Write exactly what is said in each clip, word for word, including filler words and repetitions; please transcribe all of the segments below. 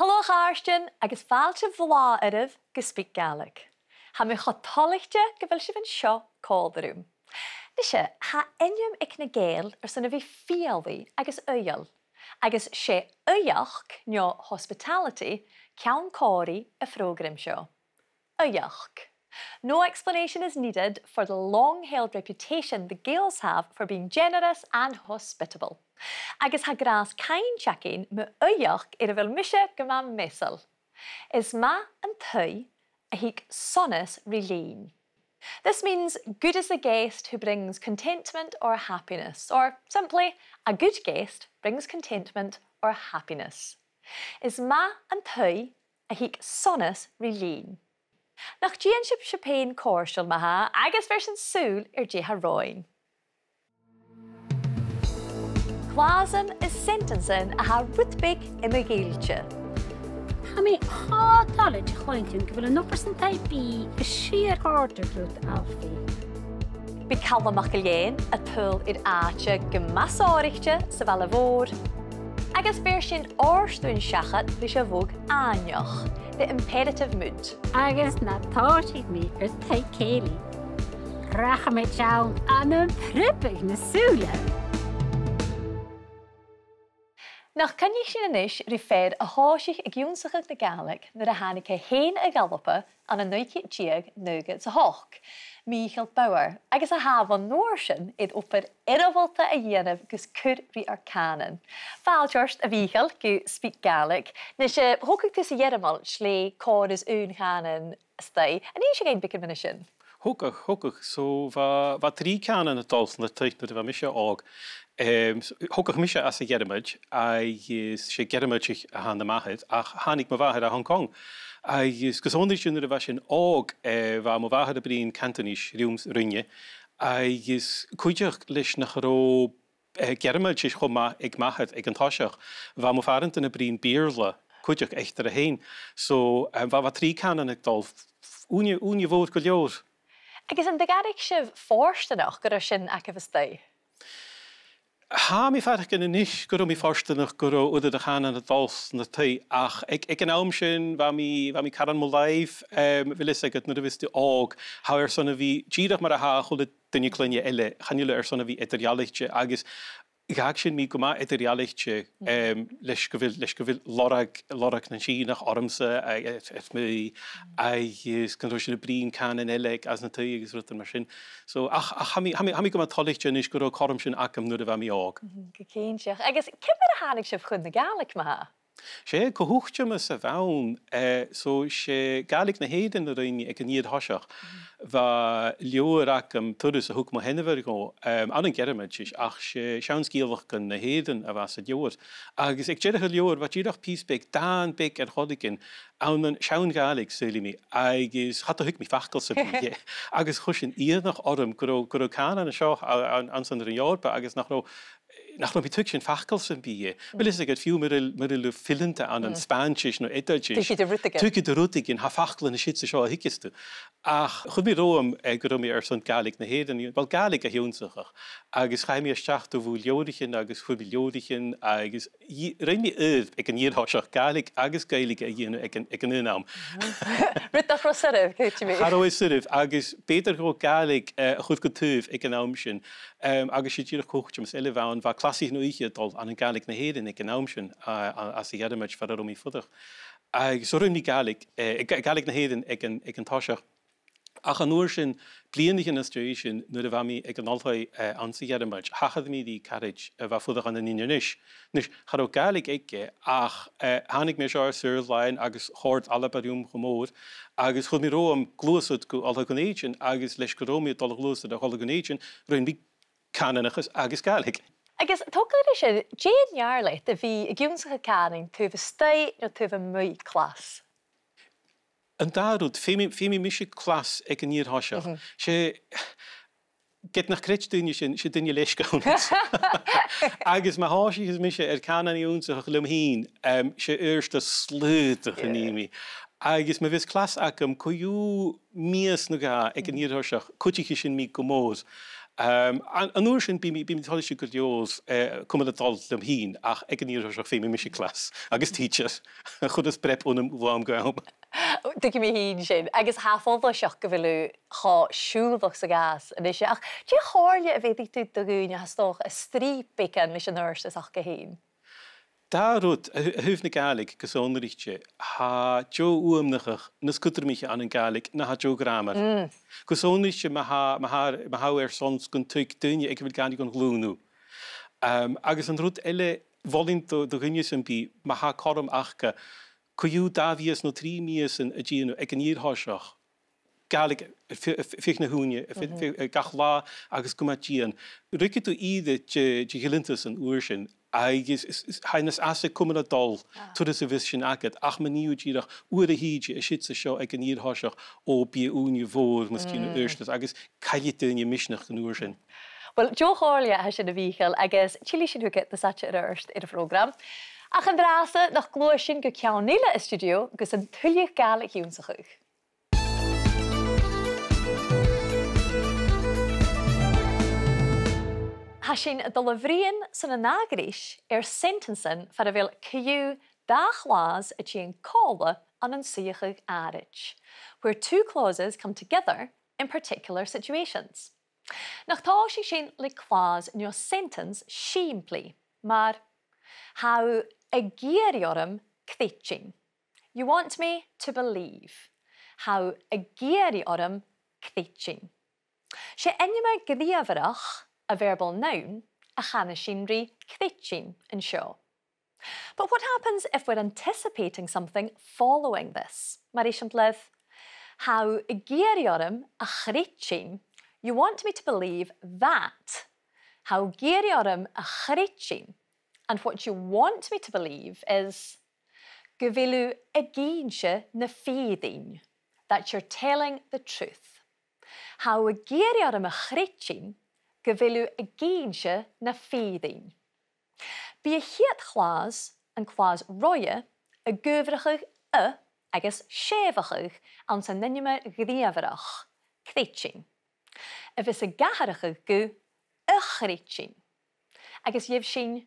Halò a chàirdean agus fàilte bhlàth oirbh gu SpeakGaelic. Tha mi cho toilichte gu bheil sibh an seo còmhla rium. Nise, tha ainm aig na Gàidheil airson a bhith fialaidh agus aoigheil, agus 's e aoigheachd, no hospitality, ceann còmhraidh a' phrògraim seo. Aoigheachd. No explanation is needed for the long-held reputation the Gaels have for being generous and hospitable. Agus tha gràs-cainnt againn mu aoigheachd air a bheil mise gu math measail. Is math an t-aoigh a thig sonas ri linn. This means good is the guest who brings contentment or happiness, or simply, a good guest brings contentment or happiness. Is math an t-aoigh a thig sonas ri linn. Nach dèan sibhse pèin cofhurtail ma-thà agus bheir sinn sùil air dè tha romhainn. Clausan is sentencean a tha rud beag iomchaidh. Tha mi cho toilichte a chluinntinn gu bheil an obair san taigh-bìdh gu sìor chòrdadh riut, Alfie. Bidh Calum MacIlleathain a' tadhal air àite gu math sònraichte sa bhaile mhòr, agus bheir sinn òrdughan seachad leis a' mhodh àithneach, the imperative mood. Agus na tòisich mi air taigh-cèilidh, rachainn a-steach ann am priobadh na sùla. Nach coinnich sinn a-nis ri fear a thòisich ag ionnsachadh na Gàidhlig nuair a thàinig e fhèin a dh'Alba ann an naoi ceud deug naochad 's a h-ochd, Mìcheal Bauer, agus a tha bhon uair sin air obair iomrallta a dhèanamh gus cur ri ar cànan. Fàilte ort, a Mhìcheil, gu SpeakGaelic. Nise, thogadh tu sa Ghearmailt le còrr is aon chànan a-staigh. An innis thu dhuinn beagan mu dheidhinn sin? Thogadh, thogadh. So, bha, bha trì cànanan a' dol san taigh nuair a bha mise òg. Em, s-, thogadh mise anns a' Ghearmailt, agus 's e Gearmailteach a th' ann am m' athair, ach thàinig mo mhàthair à Hong Kong. Agus gu sònraichte nuair a bha sinn òg, eh, bha mo mhàthair a' bruidhinn Cantonese rium-, rinne, agus cuideachd leis nach robh, eh, Gearmailtis cho math aig m' athair aig an toiseach, bha mo phàrantan a' bruidhinn Beurla cuideachd eatarra fhèin. So, em, bha, bha trì cànanan a' dol, f-, f-, ùine, ùine mhòr gu leòr. Agus an do dh'fhairich sibh fortanach gun robh sin agaibh a-staigh? Tha mi a' faireachdainn a-nis gun robh mi fortanach gun robh uiread de chànanan a' dol san taigh, ach aig, aig an àm sin, bha mi, bha mi caran mu làimh, em, bheil fhios agad, nuair a bhios tu òg, tha thu airson a bhith dìreach mar a tha a h-uile duine cloinne eile, chan eil thu airson a bhith eadar-dhealaichte, agus dh'fhàg sin mi gu math eadar-dhealaichte, em, leis gu bheil, leis gu bheil lorg, lorg nan Sìonach ormsa, a, a, a, mi, agus gun robh sinn a' bruidhinn cànanan eile aig, anns an taigh agus rudan mar sin. So, ach, ach tha mi, tha mi, tha mi gu math toilichte a-nis gun robh an cothrom sin agam nuair a bha mi òg. Mhm, gu cinnteach. Agus ciamar a thàinig sibh chun na Gàidhlig, ma-thà? 'S e co-thuiteamas a bh' ann, eh, so 's e Gàidhlig na h-Èireann a rinn mi aig an fhìor thoiseach. Bha leabhar agam, turas a thug mo sheanmhair dhomh, em, ann an Gearmailtis, ach 's e seann sgeulachdan na h-Èireann a bha sa leabhar. Agus aig deireadh an leabhair, bha dìreach pìos beag, dàn beag air choreigin, ann an seann Ghàidhlig, saoilidh mi, agus cha do thuig mi facal sam bith dheth. Agus chuir sin iongnadh orm gun robh, gun robh cànan an seo a, an, anns an Roinn Eòrpa, agus nach robh, nach robh mi a' tuigsinn facal sam bith dheth. Bheil fhios agad, fiù 's mura bheil, mura bheil thu fileanta ann an Spàinntis no Eadailtis, tuigidh tu rudeigin. Tuigidh tu rudeigin, tha faclan an siud 's an seo a thuigeas tu. Ach chuir mi romham, eh, gun robh mi airson Gàidhlig na h-Èireann, well, Gàidhlig ionnsachadh, agus chaidh mi a-steach do bhùth leabhraichean agus fhuair mi leabhraichean agus dhì-, rinn mi oidhirp aig an fhìor thoiseach Gàidhlig agus Gaeilge a dhèanamh aig an, aig an aon àm. Rud nach robh soirbh, creididh mi. Cha robh e soirbh, agus b' fheudar dhomh Gàidhlig, eh, a chur gu taobh aig an àm sin. Em, agus 's e dìreach co-thuiteamas eile a bh' ann, bha clasaichean oidhche a' dol ann an Gàidhlig na h-Èireann aig an àm sin, a, a, anns a' Ghearmailt far an robh mi a' fuireach. Agus so rinn mi Gàidhlig, eh, Gà-, Gàidhlig na h-Èireann aig an, aig an toiseach. Ach an uair sin, bliadhnaichean às dèidh sin, nuair a bha mi aig an oilthigh, eh, anns a' Ghearmailt, thachair mi ri caraid a bha a' fuireach ann an Inbhir Nis. A-nis, cha robh Gàidhlig aige, ach, eh, thàinig mi an seo air saor-làithean agus chòrd Alba rium cho mòr, agus chuir mi romham gluasad gu Oilthigh Dhùn Èideann, agus leis gun robh mi a' dol a ghluasad a dh'Oilthigh Dhùn Èideann, rinn mi cànanachas agus Gàidhlig. Agus a' togail air sin, dè an fheàrr leat, a bhith ag ionnsachadh cànain taobh a-staigh no taobh a-muigh clas? An dà rud, feumaidh, feumaidh mise clas aig an fhìor thoiseach. Mhm. 'S e, ged nach creid daoine sin, 's e duine leisg a th' annamsa. Agus ma thòisicheas mise air cànan ionnsachadh leam fhìn, em, 's e adhartas slaodach a nì mi. Agus ma bhios clas agam co-dhiù mìos no dhà aig an fhìor thoiseach, cuidichidh sin mi gu mòr. Em, an, an uair sin, bidh mi, bidh mi toilichte gu leòr, eh, cumail a' dol leam fhìn, ach aig an aon àm feumaidh mise clas agus tidsear a chur às prep bho àm gu àm. Tuigidh mi fhìn sin, agus tha e follaiseach gu bheil thu cho siùbhlach 's a ghabhas a-nis. Ach dè a' chomhairle a bheireadh tu do dhaoine a tha 's dòcha a' strì beagan leis an adhartas aca fhèin? Dà rud, a th-, a thaobh na Gàidhlig, gu sònraichte, tha deagh fhuaimneachadh nas cudromaiche ann an Gàidhlig na tha deagh ghràmar. Mm. Gu sònraichte, ma tha, ma tha, ma tha thu airson 's gun tuig duine aig a bheil Gàidhlig an ghlùin thu. Em, agus an rud eile, mholainn do, do dhuine sam bith, ma tha cothrom aca, co-dhiù dà mhìos no trì mìosan a dhèanamh aig an fhìor thoiseach, Gàidhlig air fi-, air fi-, air feadh na h-ùine, air fi-, Mhm. air feadh gach latha agus gu math dian. Ruigidh tu ìre de, de dh'fhileantas an uair sin, agus is, is, tha e nas fhasa cumail a' dol Ah. turas a bhios sin agad, ach ma nì thu dìreach uair a thìde an siud 's an seo aig an fhìor thoiseach, o, bidh ùine mhòr mus cionn Mm. adhartas, agus caillidh daoine misneachd an uair sin. Uill, deagh chomhairle a tha sin, a Mhìcheil, agus tillidh sinn thugad nas fhaide air adhart air a' phrògram. Ach an-dràsta, nach gluais sinn gu ceann eile an stiùidio gus an tuilleadh Gàidhlig ionnsachadh. Tha sinn a' dol a bhruidhinn san ath ghreis air sentensan far a bheil co-dhiù dà chlàs a' tighinn còmhla ann an suidheachadh àraid, where two clauses come together in particular situations. Nach tòisich sinn le clause no sentence sìmplidh, mar, tha thu ag iarraidh orm creidsinn. You want me to believe. Tha thu ag iarraidh orm creidsinn. 'S e ainmear gnìomhaireach, a verbal noun, a chanas sinn ri creidsinn an seo. But what happens if we're anticipating something following this? Mar eisimpleir, tha thu ag iarraidh orm a chreidsinn, you want me to believe that. Tha thu ag iarraidh orm a chreidsinn. And what you want me to believe is gu bheil thu ag innse na fìrinn, that you're telling the truth. Tha thu ag iarraidh orm a chreidsinn gu bheil thu ag innse na fìrinn. Bidh a' chiad chlàs, an clàs roimhe, ag adhbharachadh a agus sèimheachadh anns an ainmear ghnìomhaireach, creidsinn, a bhios ag atharrachadh gu a chreidsinn, agus gheibh sinn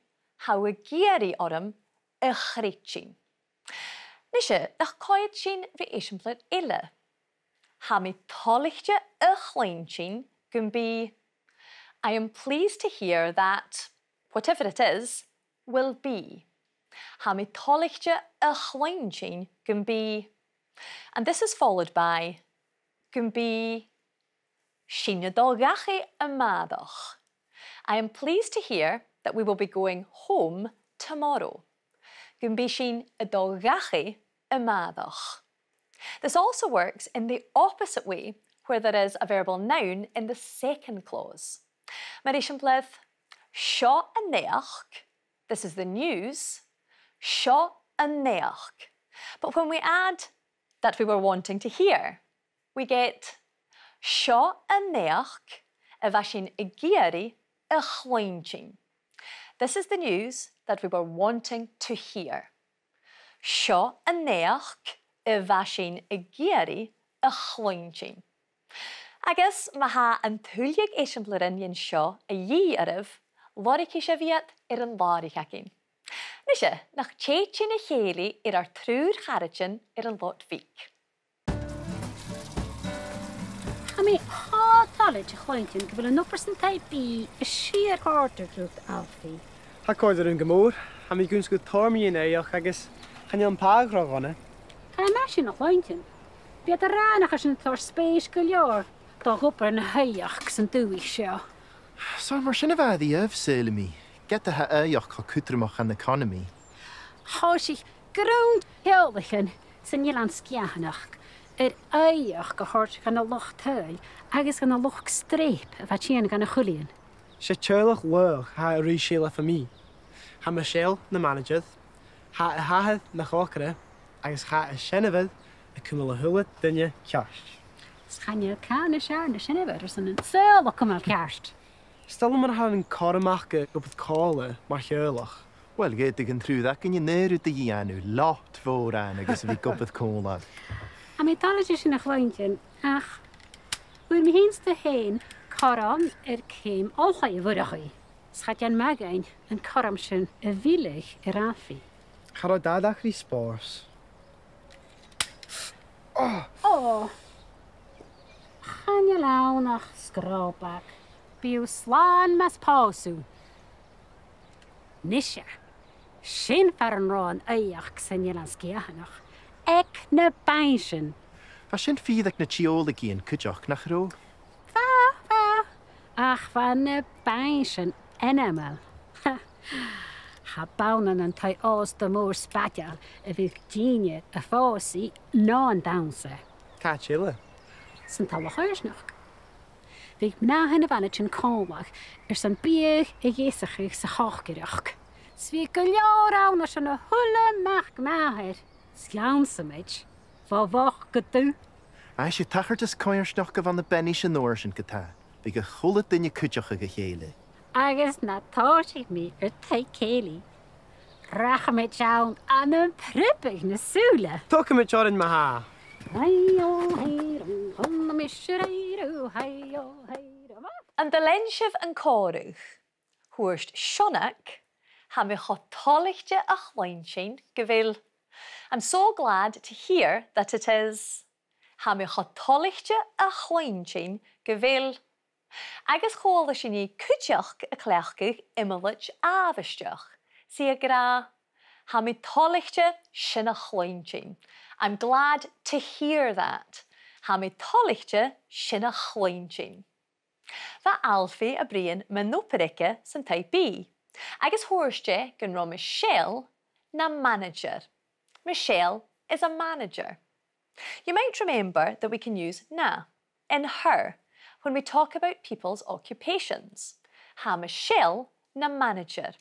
tha thu ag iarraidh orm a chreidsinn. Nise, nach coimhead sinn ri eisimpleir eile? Tha mi toilichte a chluinntinn gum bi, I am pleased to hear that whatever it is will be. Tha mi toilichte a chluinntinn gum bi. And this is followed by gum bi sinn a' dol dhachaigh a-màireach. I am pleased to hear that we will be going home tomorrow. Gum bi sinn a' dol dhachaigh a-màireach. This also works in the opposite way, where there is a verbal noun in the second clause. Mar eisimpleir, seo an naidheachd, this is the news, seo an naidheachd. But when we add that we were wanting to hear, we get seo an naidheachd a bha sinn ag iarraidh a chluinntinn. This is the news that we were wanting to hear. Seo an naidheachd a bha sinn ag iarraidh a chluinntinn. Agus ma tha an tuilleadh eisimpleirean dhen seo a dhìth oirbh, lorgaidh sibh iad air an làraich againn. Nise, nach tèid sinn a chèilidh air ar triùir charaidean air an Lot Bhig. Tha mi cho toilichte a chluinntinn gu bheil an obair san taigh-bìdh a' sìor chòrdadh riut, Alfie. Tha e a' còrdadh rium gu mòr. Tha mi ag ionnsachadh tòrr mu dheidhinn aoigheachd agus chan eil am pàigheadh ro dhona. Tha e math sin a chluinntinn. Bidh iad ag ràdh nach eil sinn a' toirt spèis gu leòr do dh'obair na h-aoigheachd san dùthaich seo. 'S ann mar sin a bha e riamh, saoilidh mi, ged a tha aoigheachd cho cudromach dhan economy. Thòisich grunn theaghlaichean san Eilean Sgitheanach air aoigheachd a thoirt dhan luchd-turais agus dhan luchd-streap a bha a' tighinn dhan a' Chuilithionn. 'S e teaghlach laghach a tha a' ruith Sèile Fo Mhì. Tha Michelle na manaidsear, tha a h-athair na chòcaire, agus tha a seanmhair a' cumail a h-uile duine ceart. 'S chan eil càil nas fheàrr na seanmhair airson an saoghal a chumail ceart. 'S toil leam mar a tha an cothrom aca ag obair còmhla mar theaghlach. Uill, dh'fhaodadh an triùir againn an aon rud a dhèanamh, lot mhòr ann agus a bhith ag obair còmhla. Tha mi toilichte sin a chluinntinn, ach fhuair mi fhìn 's tu fhèin Cothrom air ceum oilthigh a bhith againn. 'S cha dèan math dhuinn an cothrom sin a mhilleadh air Alfie. Cha robh Dad ach ri spòrs. Ò! Chan eil ann ach sgròbag. Bidh thu slàn mus pòs thu. Nise, sin far an robh an aoigheachd san Eilean Sgitheanach, aig na bainnsean. Bha sin fìor aig na tiodhlacaidhean cuideachd, nach robh? Bha, bha. Ach bha na bainnsean ainmeil. Cha b' ann an taigh-òsta mòr spaideil a bhiodh daoine a' pòsadh no a' dannsa. Càit eile? San talla choimhearsnachd. Bhiodh mnathan a' bhaile tighinn còmhla airson biadh a dheasachadh 's a chòcaireachd. 'S bhiodh gu leòr ann airson a h-uile mac màthar. 'S dhannsadh sinn, bho mhoch gu dubh. Aidh, 's e tachartas coimhearsnachd a bh' ann am banais an uair sin ge-tà. Bhiodh a h-uile duine a' cuideachadh a chèile. Agus nuair a thòisich mi air taigh-cèilidh, rachamaid ann ann am priobadh na sùla. Thogamaid oirnn ma-thà. Hai o, hai ro, chunna mise rai ro, hai o, hai ro. An do lean sibh an còmhradh? Thuirt Seonag, "Tha mi cho toilichte a chluinntinn gu bheil." I'm so glad to hear that it is. "Tha mi cho toilichte a chluinntinn gu bheil." Agus chuala sinn i cuideachd a' cleachdadh iomlaid àbhaisteach, 's i ag ràdh, "Tha mi toilichte sin a chluinntinn." I'm glad to hear that. "Tha mi toilichte sin a chluinntinn." Bha Alfie a' bruidhinn mun obair aige san taigh-bìdh, agus thuirt e gun robh Michelle na manaidsear. Michelle is a manager. You might remember that we can use na, in her, when we talk about people's occupations. Tha Michelle na manaidsear.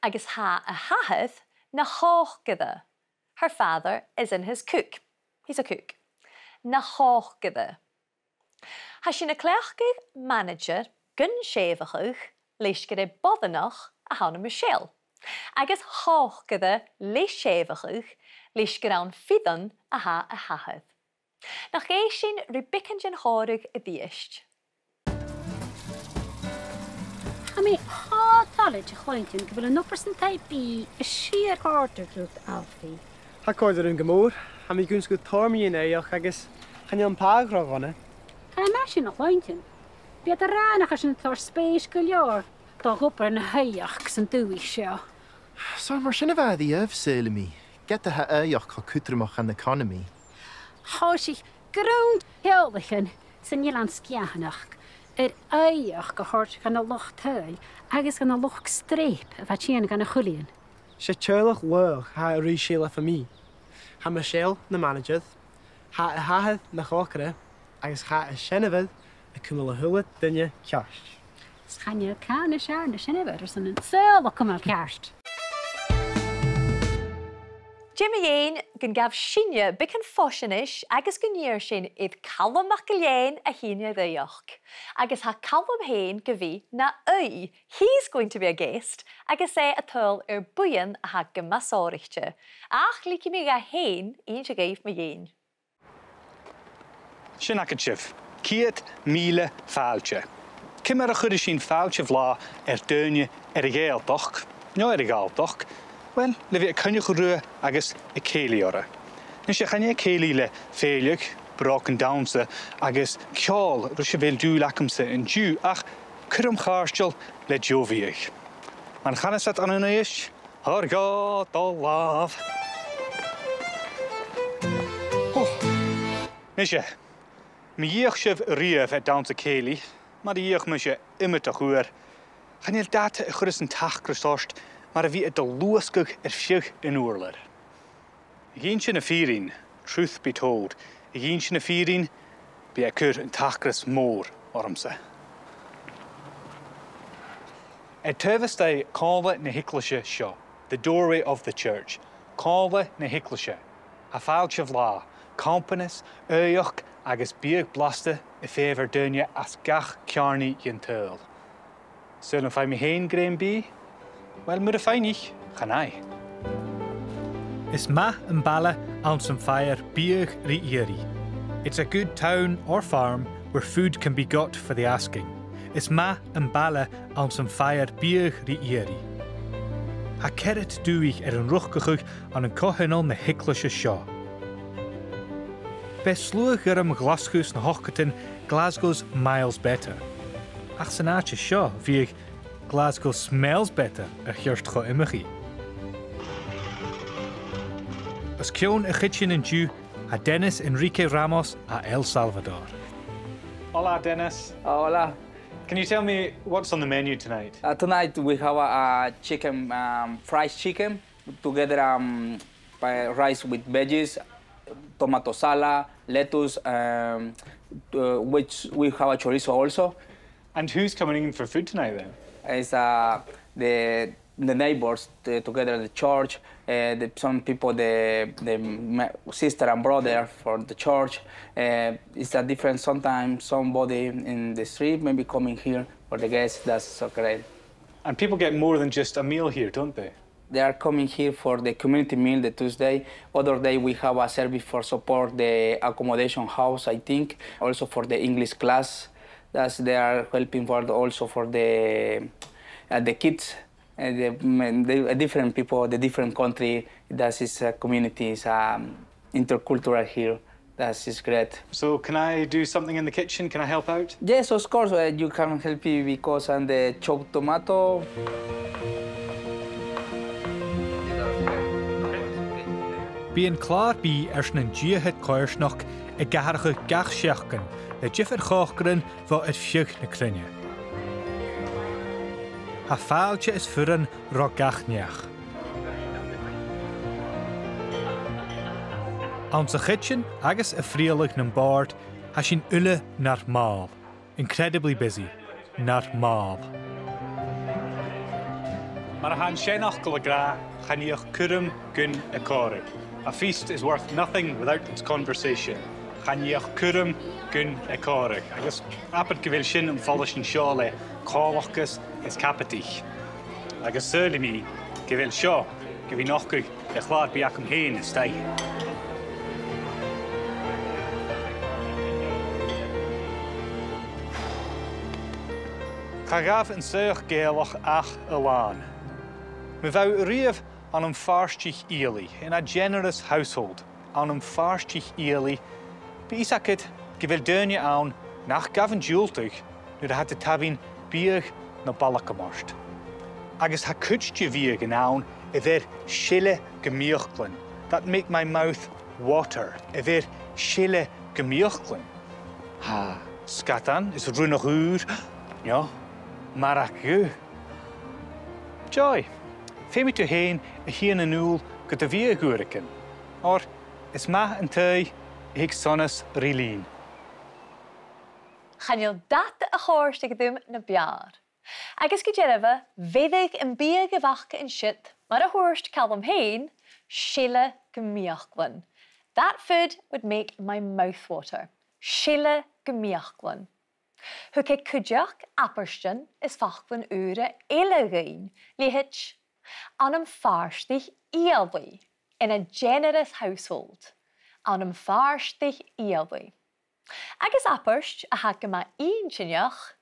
Agus tha a h-athair na chòcaire. Her father is in his cook. He's a cook. Na chòcaire. Tha sinn a' cleachdadh manaidsear gun sèimheachadh leis gur e boireannach a th' ann am Michelle, agus chòcaire le sèimheachadh leis gur ann fireann a tha a h-athair. Nach èist sinn ri beagan den chòmhradh a-rithist? Tha mi cho toilichte a chluinntinn gu bheil an obair san taigh-bìdh a' sìor chòrdadh riut, Alfie. Tha e a' còrdadh rium gu mòr. Tha mi ag ionnsachadh tòrr mu dheidhinn aoigheachd agus chan eil am pàigheadh ro dhona. Tha e math sin a chluinntinn. Bidh iad ag ràdh nach eil sinn a' toirt spèis gu leòr do dh'obair na h-aoigheachd san dùthaich seo. 'S ann mar sin a bha e a-riamh, saoilidh mi, ged a tha aoigheachd cho cudromach dhan economy. Thòisich grunn theaghlaichean san Eilean Sgitheanach air aoigheachd a thoirt dhan luchd-turais agus dhan luchd-streap a bha a' tighinn dhan a' Chuilithionn. 'S e teaghlach laghach a tha a' ruith sèileadh far mi. Tha Michelle na manaidsear, tha a h-athair na chòcaire, agus tha a seanmhair a' cumail a h-uile duine ceart. 'S chan eil càil nas fheàrr na seanmhair airson an saoghal a chumail ceart. Dè mu dheidhinn gun gabh sinne beagan fois a-nis agus gun iarr sinn air Calum MacIlleathain a thighinn a dh'fheuch. Agus tha Calum fhèin gu bhith na aghaidh. He's going to be a guest, agus e a' tadhal air buidheann a tha gu math sònraichte. Ach leigidh mi dha fhèin innse dhuibh mu dheidhinn. Sin agaibh e, ceud mìle fàilte. Ciamar a chuireadh sinn fàilte bhlàth air daoine air a' Ghàidhealtachd, no air a' Ghalltachd? Uill, le bhith a' coinneachadh riutha agus a' cèilidh orra. Nise, chan e cèilidh le fèileadh, brògan dannsa agus ceòl ris a bheil dùil agamsa an-diugh, ach cuirm chàirdeil le deagh bhiadh. Mar a chanas iad ann an Uibhist, thoir dhomh do làmh. Ò. Nise, ma dh'fheuch sibh a-riamh air dannsa cèilidh, mar a dh'fheuch mise iomadach uair, chan eil dad a chuireas an t-acras ort mar a bhith a' dol luasgadh air feadh an ùrlair. Ag innse na fìrinn, truth be told, ag innse na fìrinn, bidh e a' cur an t-acras mòr ormsa. Air taobh a-staigh còmhla na h-eaglaise seo, the doorway of the church, còmhla na h-eaglaise, tha fàilte bhlàth, companas, aoigheachd agus biadh blasta a' feitheamh air daoine às gach ceàrnaidh dhen t-saoghal. Saoil am faigh mi fhèin grèim bìdh? Uill, mura faighnich, chan fhaigh. Is math am baile anns am faighear biadh ri iarraidh. It's a good town or farm where food can be got for the asking. Is math am baile anns am faighear biadh ri iarraidh. Tha ceithir dùthaich air an riochdaire ann an coitheanal na h-eaglaise seo. B' e sluagh-ghairm Ghlaschu sna h-ochdadan Glasgow's Miles Better. Ach san àite seo, bhiodh Glasgow Smells Better a cheart cho iomchaidh. Os cionn a' chidsin an-diugh, tha Dennis Enrique Ramos à El Salvador. Hola, Dennis. Hola. Can you tell me what's on the menu tonight? Uh, tonight we have a, a chicken, um, fried chicken, together, um, by rice with veggies, tomato salad, lettuce, um, uh, which we have a chorizo also. And who's coming in for food tonight then? It's, uh, the, the neighbors, the, together at the church, uh, the, some people, the, the ma-, sister and brother for the church. Uh, it's a different, sometimes somebody in the street maybe coming here for the guests. That's so great. And people get more than just a meal here, don't they? They are coming here for the community meal the Tuesday. Other day we have a service for support the accommodation house, I think, also for the English class. That's they are helping for the, also for the, uh, the kids, uh, the, mm, the, uh, different people, the different country. That is, uh, communities, um, intercultural here. That is great. So can I do something in the kitchen? Can I help out? Yes, of course, uh, you can help me because I'm the chop tomato. Bidh an clàr-bìdh airson an dìthead coimhearsnachd ag atharrachadh gach seachdain le diofar chòcairean bho air feadh na cruinne. Tha fàilte is furan ro gach neach. Anns a' chidsin agus a' frithealadh nam bòrd, tha sinn uile nar màl. Incredibly busy. Nar màl. Mar a tha an seanfhacal ag ràdh, chan fhiach cuirm gun a còmhradh. A feast is worth nothing without its conversation. Chan fhiach cuirm gun a còmhradh. Agus abair gu bheil sin am follais an seo le còmhlachas is cabadaich. Agus saoilidh mi gu bheil seo gu bhith nochdadh a' chlàr-bìdh agam fhèin a-staigh. Cha ghabh an soitheach Gàidhealach ach a làn. Ma bha thu a-riamh ann am fàrdaich fhialaidh, in a generous household, ann am fàrdaich fhialaidh, bidh fhios agad gu bheil daoine ann nach gabh an diùltadh nuair a tha iad a' tabhann biadh no balgam ort. Agus tha cuid de bhiadhan ann a bheir seile gum fhiaclan, that make my mouth water, a bheir seile gum fhiaclan. Tha sgadan is rionnach ùr, no marag dhubh. Joy, feumaidh tu fhèin a thighinn a-null gu do bhiadh uaireigin, oir is math an t-aoigh a thig sonas ri linn. Chan eil dad a chòrdadh rium na b' fheàrr. Agus gu dearbha, bheireadh am biadh a bh' aca an siud, mar a thuirt Calum fhèin, seile gum fhiaclan. That food would make my mouth water. Seile gum fhiaclan. Thug e cuideachd abairtean is faclan ùra eile dhuinn, leithid, ann am fàrdaich fhialaidh, in a generous household, ann am fàrdaich fhialaidh. Agus abairt a tha gu math inntinneach,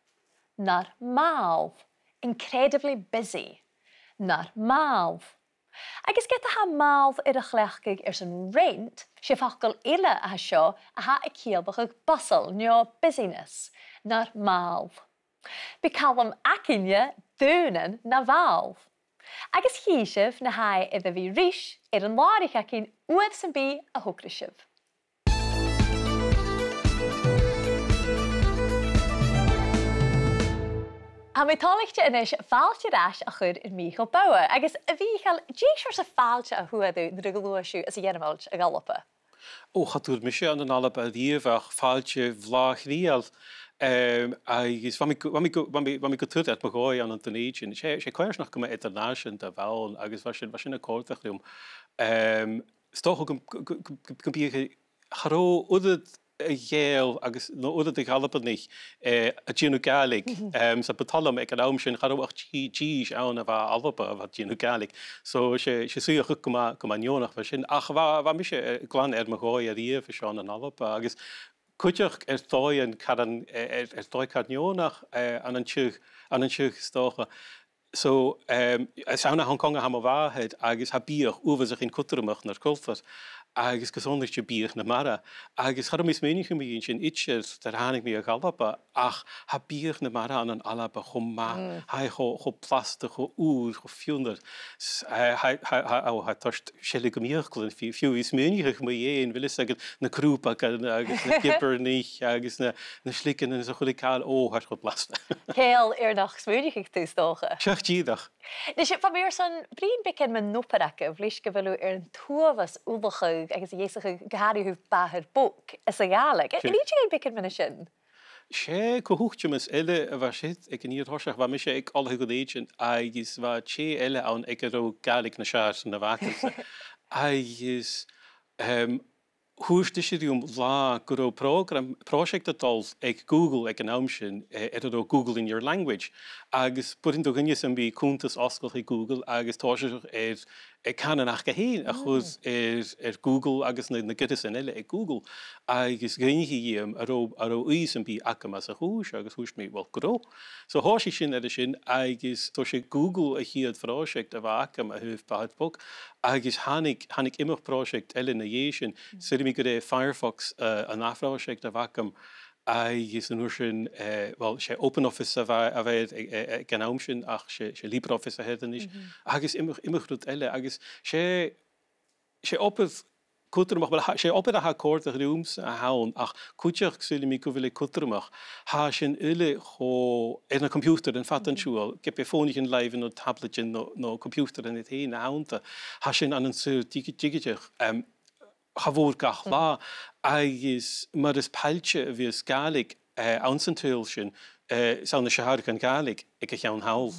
nar màl, incredibly busy, nar màl. Agus ged a tha màl air a chleachdadh airson rent, 's e facal eile a tha seo a tha a' ciallachadh bustle, no busyness, nar màl. Bidh Calum againne daonnan na mhàl. Agus chì sibh na tha e air a bhith ris air an làraich againn uair sam bith a thogras sibh. Tha mi toilichte a-nis fàilte air ais a chur air Mìcheal Bauer, agus a Mhìcheil, dè seòrsa fàilte a fhuair thu nuair a ghluais thu às a' Ghearmailt a dh'Alba? Ò, cha d' fhuair mise ann an Alba a-riamh ach fàilte bhlàth-chridheil. Em, agus bha mi gu, bha mi gu, bha mi, bha mi gu tur air mo dhòigh ann an Dùn Èideann. 'S e, 's e coimhearsnachd gu math eadar-nàiseanta a bh' ann, agus bha sin, bha sin a' còrdadh rium. Em, 's dòcha gum, gu, gu, gu, gum biodh, cha robh uiread de Ghàidheil agus, no uiread de dh'Albannaich, eh, a' dèanamh Gàidhlig. Em, 's ann bu toil leam aig an àm sin, cha robh ach dì-, dithis ann a bha à Alba a bha a' dèanamh Gàidhlig. So, 's e, 's e suidheachadh gu math, gu math neònach a bha sin. Ach bha, bha mise, eh, glan air mo dhòigh a-riamh an seo ann an Alba, agus Cuideachd air dòigh an caran, air, air dòigh caran neònach, eh, ann an t-, ann an t-, 's dòcha. So, em, 's ann à Hong Kong a tha mo mhàthair agus tha biadh uabhasach cudromach nar cultar, agus gu sònraichte biadh na mara. Agus cha robh mi a' smaoineachadh mu dheidhinn sin idir nuair a thàinig mi a dh'Alba, ach tha biadh na mara ann an Alba cho math, tha e cho, cho blasta, cho ùr, cho fionnar. S-, eh, tha, tha, tha, o, tha e toirt seile gu m' fhiaclan, fiù, fiù 's a' smaoineachadh mu dheidhinn, bheil fhios agad, na crùbagan agus na gibearnaich agus na, na sligeanan is a h-uile càil, o, tha e cho blasta. Ceangal air nach smaoinicheadh tu, 's dòcha. Seadh, dìreach. Nise, bha mi airson bruidhinn beagan mun obair agaibh, leis gu bheil thu air an t-uabhas ullachadh agus a dheasachadh gu h-àraidh a thaobh bàthar bog anns a' Ghàidhlig. Sure. An innis thu dhuinn beagan mu dheidhinn sin? 'S e co-thuiteamas eile a bha siud aig an fhìor thoiseach. Bha mise aig Oilthigh Dhùn Èideann agus bha tè eile ann aig an robh Gàidhlig nas fheàrr na bh' agamsa. Agus, em, thuirt ise rium latha gun robh prògram, pròiseact a' dol aig Google aig an àm sin, eh, air an robh Google in Your Language. Agus b' urrainn do dhuine sam bith cunntas fhosgladh aig Google agus tòiseachadh air, air cànan aca fhèin a chur air, air Google agus na, na goireasan eile aig Google. Agus dh'fhaighnich i dhìom an robh, an robh ùidh sam bith agam anns a' chùis, agus thuirt mi, well, gun robh. So thòisich sinn air sin, agus b' e Google a' chiad phròiseact a bh' agam a thaobh bàthar bog, agus thàinig, thàinig iomadh pròiseact eile na dhèidh sin. Saoilidh mi gur e Firefox, eh, an ath phròiseact a bh' agam, agus an uair sin, eh, well, 's e OpenOffice a bha, a bha air, eh, eh, aig an àm sin, ach 's e, 's e LibreOffice a th' air a-nis, agus iomadh, iomadh rud eile, agus 's e 'S e obair cudromach, well, tha, 's e obair a tha a' còrdadh riumsa a th' ann, ach cuideachd saoilidh mi gu bheil e cudromach. Tha sinn uile cho, air na computairean fad an t-siubhail, ge b' e fònaichean-làimhe no tablaidean no, no computairean fhèin a th' annta, tha sinn ann an saoghal digi-, digiteach, em, cha mhòr gach latha, agus mar as pailte a bhios Gàidhlig, eh, anns an t-saoghal sin, eh, 's ann as fheàrr dhan Ghàidhlig aig a' cheann thall.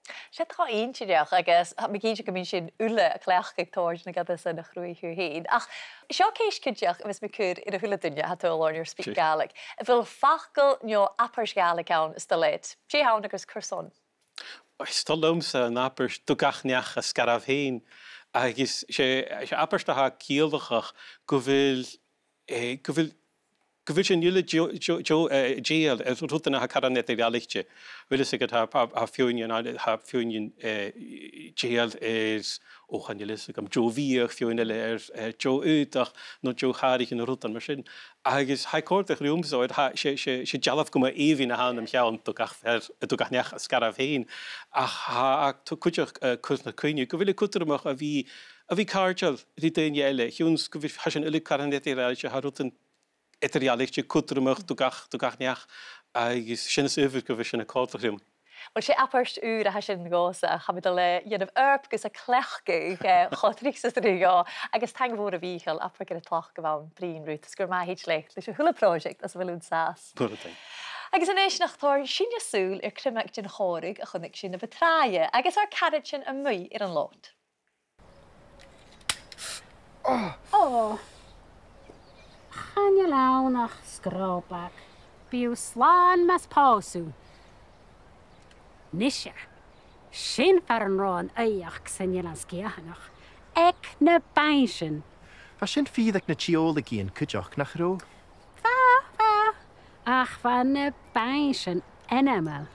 'S e, tha e inntinneach agus tha mi cinnteach gum bi sinn uile a' cleachdadh tòrr de na goireasan a chruthaich thu fhèin. Ach seo ceist cinnteach a bhios mi a' cur air a h-uile duine a tha a' tadhal oirnn air SpeakGaelic. A bheil facal no abairt Ghàidhlig ann as toil leat? Dè th' ann agus carson? Is toil leamsa an abairt "Do gach neach a sgarbh fhèin", agus 's e, 's e abairt a tha a' ciallachadh gu bheil, eh, gu bheil gu bheil sinn uile dèidh, dèidh, dèidh, eh, dèidheil air rudan a tha caran eadar-dhealaichte. Bheil fhios agad, tha, tha, tha feadhainn, tha feadhainn, eh, dèidheil air, o, chan eil fhios agam, deagh bhiadh, feadhainn eile air, eh, deagh aodach, no deagh chàraichean, rudan mar sin. Agus tha e a' còrdadh riumsa, oir tha, 's e, 's e, 's e dealbh gu math èibhinn a th' ann nam cheann, "Do gach fear, do gach neach a sgarbh fhèin." Ach tha, ach tha cuideachd, eh, cur na cuimhne gu bheil e cudromach a bhith, a bhith càirdeil ri daoine eile, a chionn 's gu bheil, tha sinn uile caran eadar-dhealaichte, tha rudan eadar-dhealaichte cudromach do gach, do gach neach, agus sin as adhbhar gu bheil sin a' còrdadh rium. Uill, 's e abairt ùr a tha sin dhòmhsa, ach tha mi dol a dhèanamh oidhirp gus a cleachdadh, eh, cho tric 's as urrainn dhomh, agus taing mhòr, a Mhìcheil, abair gur e tlachd a bh' ann bruidhinn riut, is gur math thèid leat leis a h-uile pròiseact as a bheil thu an sàs. Mòran taing. Agus a-nis, nach toir sinne sùil air criomag den chòmhradh a chunnaic sinn na bu tràithe, agus ar caraidean a-muigh air an lot. Ò. Chan eil ann ach sgròbag. Bidh thu slàn mus pòs thu. Nise. Sin far an robh an oidhche san Eilean Sgitheanach. Aig na bainnsean. Bha sin fìor aig na tiodhlacaidhean cuideachd, nach robh? Bha, bha. Ach bha na bainnsean ainmeil.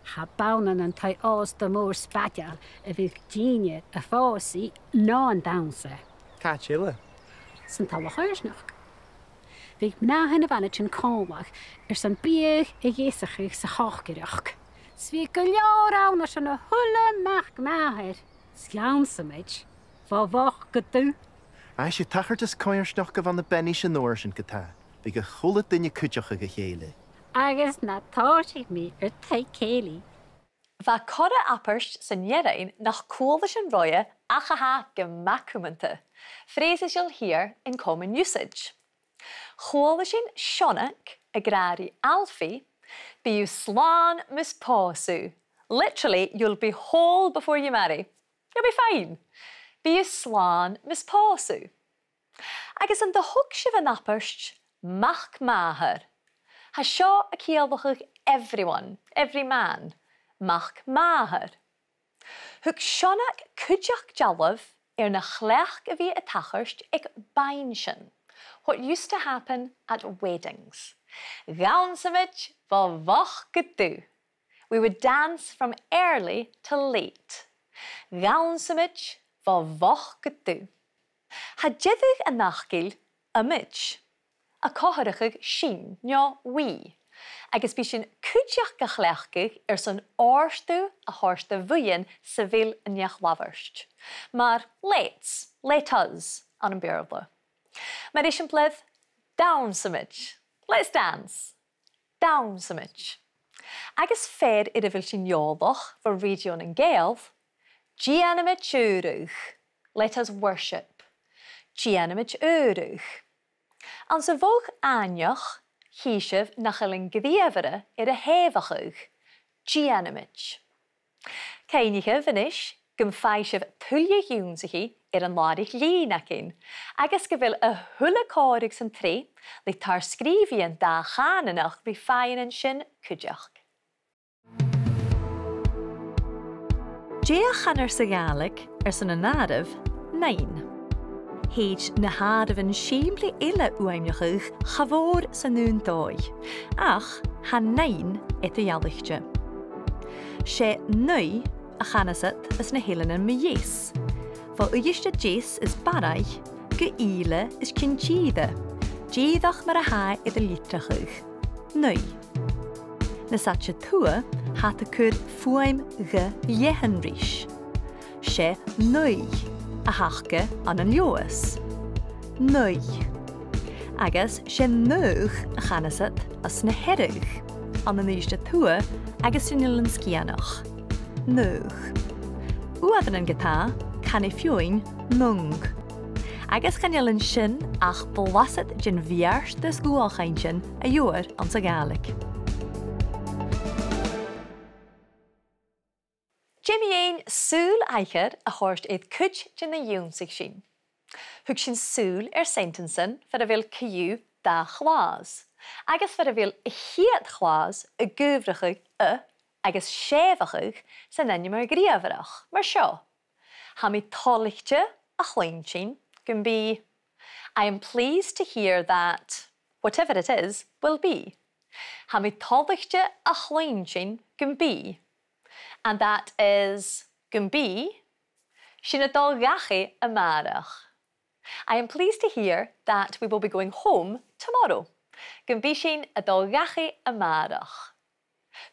Cha b' ann an taigh-òsta mòr spaideil a bhiodh daoine a' pòsadh no a' dannsa. Càit eile? San talla choimhearsnachd. Bhiodh mnathan a' bhaile tighinn còmhla airson biadh a dheasachadh sa chòcaireachd. 'S bhiodh gu leòr ann airson a h-uile mac màthar. 'S dhannsadh sinn bho mhoch gu dubh. Aidh, 's e tachartas coimhearsnachd a bh' ann am banais an uair sin ge-tà. Bhiodh a h-uile duine a' cuideachadh a chèile. Agus na tòisich mi air taigh-cèilidh. Bha corra abairt san earrainn nach cuala sinn roimhe ach a tha gu math cumanta. Phrases you'll hear in common usage. Chuala sinn Seonag ag ràdh ri Alfie, "Bidh thu slàn mus pòs thu." Literally, "You'll be whole before you marry." You'll be fine. Bidh thu slàn mus pòs thu. Agus an do thuig sibh an abairt mac màthar? Tha seo a' ciallachadh everyone, every man. Mac màthar. Thug Seonag cuideachd dealbh air na chleachd a bhith a' tachairt aig bainnsean. What used to happen at weddings. Dhannsaidheamaid bho mhoch gu dubh. We would dance from early to late. Dhannsaidheamaid bho mhoch gu dubh. Tha deireadh an fhacail -amaid a' comharrachadh sinn no we, agus bidh sinn cuideachd ga chleachdadh airson òrdugh a thoirt do bhuidheann sa bheil an neach-labhairt. Mar let's, let us, ann am Beurla. Mar eisimpleir, dannsaidheamaid, let's dance. Dannsaidheamaid. Agus fear air a bheil sinn eòlach bho Radio nan Gàidheal, dèanamaid adhradh, let us worship. Dèanamaid adhradh. Anns a' mhodh àithneach, chì sibh nach eil an gnìomhair air a h-èigheachd, dèanamaid. Cuimhnichibh a-nis gum faigh sibh tuilleadh ionnsachaidh air an làraich-lìn againn, agus gu bheil a h-uile còmhradh san t-sreath le tar-sgrìobhaidhean dà-chànanach ri fhaighinn an sin cuideachd. Dè a chanar sa Ghàidhlig airson an àireamh nine? Thèid na h-àireamhan sìmplidh eile fhuaimneachadh cha mhòr san aon dòigh, ach tha nine eadar-dhealaichte. 'S e naoi a chanas iad anns na h-Eileanan mu Dheas, bho Uibhist a Deas is Barraigh gu Ìle is Cinn Tìre, dìreach mar a tha e air a litreachadh, naoi. Nas fhaide tuath, tha iad a' cur fuaim gh leathann ris. 'S e naoigh a th' aca ann an Leòdhas. Naoigh. Agus 's e naogh a chanas iad anns na Hearadh, ann an Uibhist a Tuath agus san Eilean Sgitheanach. Naogh. Uaireannan ge-tà, canaidh feadhainn naong. Agus chan eil an sin ach blasad den bheartas dhualchainntean a gheibhear anns a' Ghàidhlig. Dè mu dheidhinn sùil aithghearr a thoirt air cuid de na dh'ionnsaich sinn? Thug sinn sùil air seantansan far a bheil co-dhiù dà chlàs, agus far a bheil a' chiad chlàs ag adhbhrachadh a agus sèimheachadh san ainmear-ghnìomhaireach, mar seo. Tha mi toilichte a chluinntinn gum bi. I am pleased to hear that whatever it is will be. Tha mi toilichte a chluinntinn gum bi. And that is gum bi sinn a' dol dhachaigh a-màireach. I am pleased to hear that we will be going home tomorrow. Gum bi sinn a' dol dhachaigh a-màireach.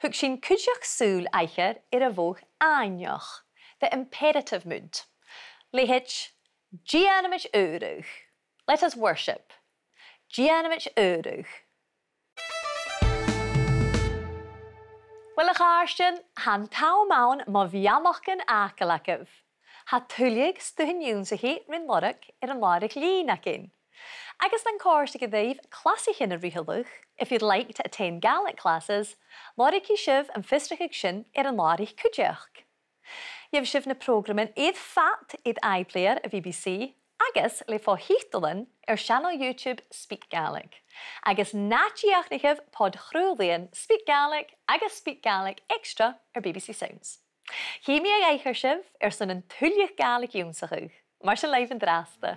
Thug sinn cuideachd sùil aithghearr air a' mhodh àithneach, the imperative mood. Leithid, dèanamaid adhradh. Let us worship. Dèanamaid adhradh. Uill, a chàirdean, tha an t-àm ann mo bheannachdan fhàgail agaibh. Tha tuilleadh stuthan ionnsachaidh rin lorg air an làraich-lìn againn. Agus nan còrdadh e ribh clasaichean a fhrithealadh, if you'd like to attend Gaelic classes, lorgaidh sibh am fiosrachadh sin air an làraich cuideachd. Gheibh sibh na prògraman air fad air iPlayer a' B B C agus le fo-thiotalan air seanail YouTube SpeakGaelic. Agus na dìochuimhnichibh pod-chraolaidhean SpeakGaelic agus SpeakGaelic Extra air B B C Sounds. Chì mi a dh'aithghearr sibh airson an tuilleadh Gàidhlig ionnsachadh. Mar sin leibh an-dràsta.